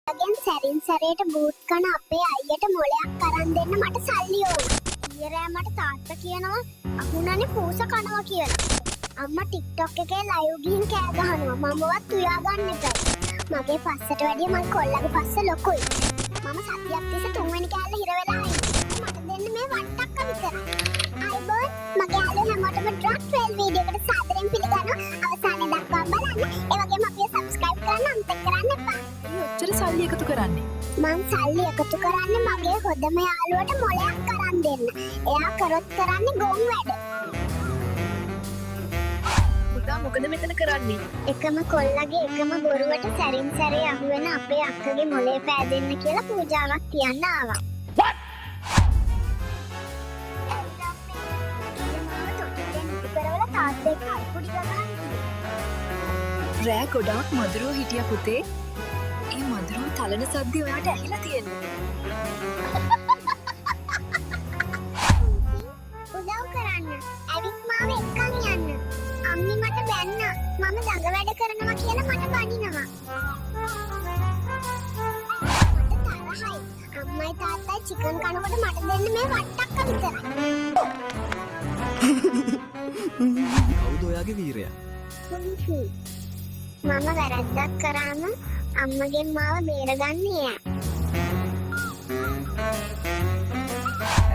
ගෙන් සැරින් සැරේට බූට් කන අපේ අයියට මොලයක් අරන් දෙන්න මට සල්ලි ඕන. ඊයේ රෑ මට තාත්තා කියනවා අහුනනේ පූස කනවා කියලා. අම්මා ටික්ටොක් එකේ ලයිව් ගිහින් කෑ ගහනවා මමවත් උයා ගන්න එපා. මගේ පස්සට වැඩිය මං කොල්ලගේ පස්ස ලොකුයි. මම සතියක් තිස්සේ තුන්වෙනි කෑල්ල හිර වෙලා ඉන්නේ. මට දෙන්න මේ වට්ටක්ක විතරයි. අයිබෝන් මගේ යාළුවෝ හැමෝටම ඩ්‍රග් ට්‍රේල් වීඩියෝ එකට සාදරයෙන් පිළිගන්නවා. අවසානයේ දක්වා බලන්න. ඒ වගේම අපිව සබ්ස්ක්‍රයිබ් කරන්න අමතක කරන්න එපා. ඇයි ඔච්චර සල්ලි එකතු කරන්නේ? මං සල්ලි එකතු කරන්නේ මගේ හොඳම යාළුවට මොලයක් අරන් දෙන්න. එයා කරොත් කරන්නේ ගොන් වැඩ. පුතා මොකද මෙතන කරන්නේ? එකම කොල්ලගේ එකම බොරුවට සැරින් සැරේ අහුවෙන අපේ අක්කගේ මොලේ පෑදෙන්න කියලා පූජාවක් තියන්න ආවා. ඊයේ මාව තොටිල්ලෙන් ඉදි කරවලා තාත්තා එක්ක අල්පුඩි ගගහන් ගියේ. රෑ ගොඩාක් මදුරුවෝ හිටියා පුතේ. ඒ මදුරුවෝ තලන සද්දේ ඔයාට ඇහිලා තියෙන්නේ. උදව් කරන්න. ඇවිත් මාව එක්කන් යන්න. අම්මි මට බැන්නා. මම දඟ වැඩ කරනවා කියලා මට බනිනවා. මට තරහයි. අම්මයි තාත්තයි චිකන් කනකොට මට දෙන්න මේ වට්ටක්ක විතරයි. කවුද ඔයාගේ වීරයා? පුංචි. මම වැරද්දක් කරාම අම්මගෙන් මාව බේරගන්න එයා.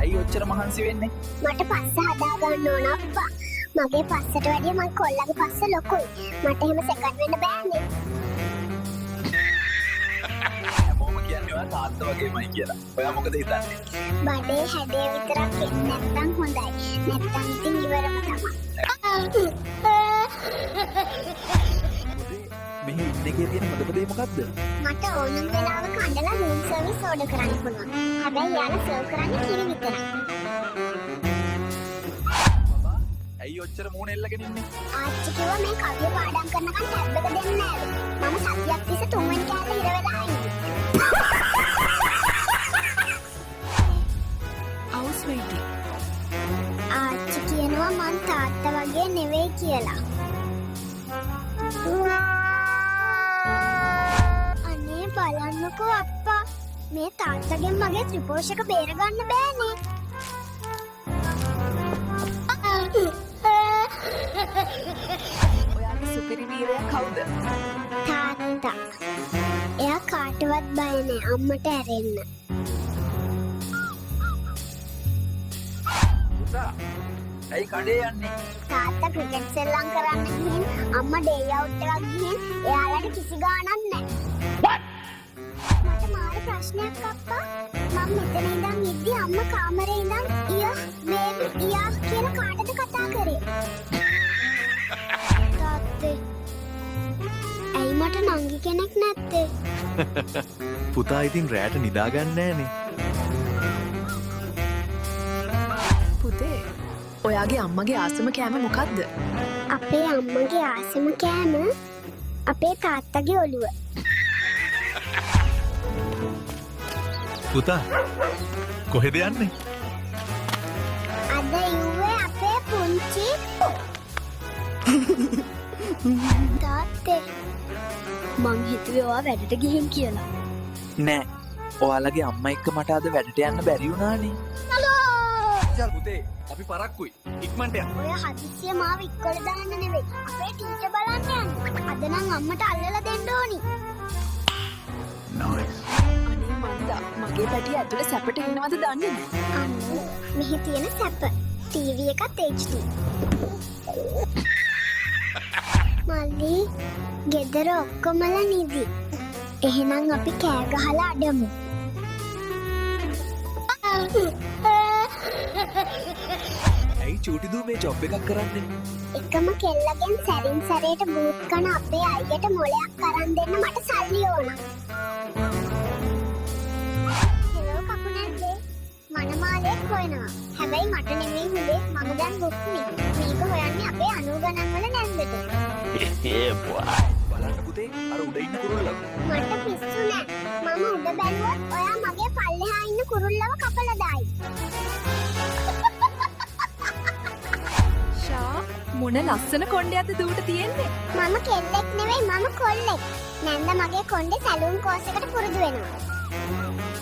ඇයි ඔච්චර මහන්සි වෙන්නේ? මට පස්ස හදා ගන්න ඕන අප්පා. මගේ පස්සට වැඩිය මං කොල්ලගේ පස්ස ලොකුයි. මට එහෙම සෙකන්ඩ් වෙන්න බෑනේ. හැමෝම කියන්නේ ඔයා තාත්තා වගේමයි කියලා. ඔයා මොකද හිතන්නේ? බඩේ හැඩය විතරක් එන්නේ නැත්තම් හොඳයි. නැත්තම් ඉතින් ඉවරම තමයි. පුතේ මෙහි ඉන්න එකේ තියෙන හොඳම දේ මොකද්ද? මට ඕනම වෙලාවක අඬලා රූම් සර්විස් ඕඩර් කරන්න පුළුවන්. හැබැයි එයාලා සර්ව් කරන්නේ කිරි විතරයි. බබා ඇයි ඔච්චර මූණ එල්ලගෙන ඉන්නේ? ආච්චි කිව්වා මේ කවිය පාඩම් කරනකන් ටැබ් එක දෙන්නේ නෑලු. මම සතියක් තිස්සේ තුන්වෙනි කෑල්ල හිර වෙලා ඉන්නේ. අව් ස්වීටි. ආච්චි කියනවා මං තාත්තා වගේ නෙවෙයි කියලා. අනේ බලන්නකෝ අප්පා. මේ තාත්තගෙන් මගේ ත්‍රිපෝෂක බේරගන්න බෑනේ. ඔයාගේ සුපිරි වීරයා කවුද? තාත්තා. එයා කාටවත් බය නෑ අම්මට ඇරෙන්න. පුතා ඇයි කඩේ යන්නේ? තාත්තා ක්‍රිකට් සෙල්ලම් කරන්න ගිහින් අම්මා ඩේ අවුට් එකක් ගිහින් එයාලට කිසි ගාණක් නෑ. මට මාර ප්‍රශ්නයක් අප්පා. මං මෙතන ඉඳන් ඉද්දි අම්මා කාමරේ ඉඳන් ඉයා බේබි ඉයා කියලා කාටද කතා කරේ? තාත්තේ ඇයි මට නංගි කෙනෙක් නැත්තේ? පුතා ඉතින් රෑට නිදාගන්න නෑනේ. පුතේ ඔයාගේ අම්මගේ ආසම කෑම මොකද්ද? අපේ අම්මගේ ආසම කෑම අපේ තාත්තගේ ඔළුව. පුතා කොහෙද යන්නේ? අද ඉව්වේ අපේ පුංචි තාත්තේ. මං හිතුවේ ඔයා වැඩට ගිහින් කියලා. නෑ. ඔයාලගේ අම්මා එක්ක මට අද වැඩට යන්න බැරි වුණානේ. පුතේ අපි පරක්කුයි. ඉක්මනට යන්න. ඔය හදිස්සිය මාව ඉක්කොල දාන්න නෙවෙයි. අපේ ටීචර් බලන්න යන්න. අද නම් අම්මට අල්ලලා දෙන්න ඕනි. අනේ මන්දා මගේ පැටිය ඇතුලේ සැපට ඉන්නවද දන්නේ නෑ. අම්මෝ මෙහි තියෙන සැප. ටීවී එකත් HD. මල්ලි ගෙදර ඔක්කොමලා නිදි. එහෙනම් අපි කෑ ගහලා අඩමු. ඇයි චූටි දූ මේ ජොබ් එකක් කරන්නේ? එකම කෙල්ලගෙන් සැරින් සැරේට බූට් කන අපේ අයියට මොලයක් අරන් දෙන්න මට සල්ලි ඕන. හෙලෝ කපුනැද්දේ. මනමාලෙක් හොයනවා. හැබැයි මට නෙමෙයි හොඳේ මම දැන් බුක්නේ. මේක හොයන්නේ අපේ 90 ගණන් වල නැන්දට. බලන්න පුතේ අර උඩ ඉන්න කුරුල්ලව. මට පිස්සු නෑ. මම උඩ බැලුවොත් ඔයා මගේ පල්ලෙහා ඉන්න කුරුල්ලව කපලා දායි. ෂා මොන මොන ලස්සන කොණ්ඩයක්ද දූට තියෙන්නේ. මම කෙල්ලෙක් නෙවෙයි, මම කොල්ලෙක්. නැන්ද මගේ කොණ්ඩේ සැලූන් කෝස් එකට පුරුදු වෙනවා.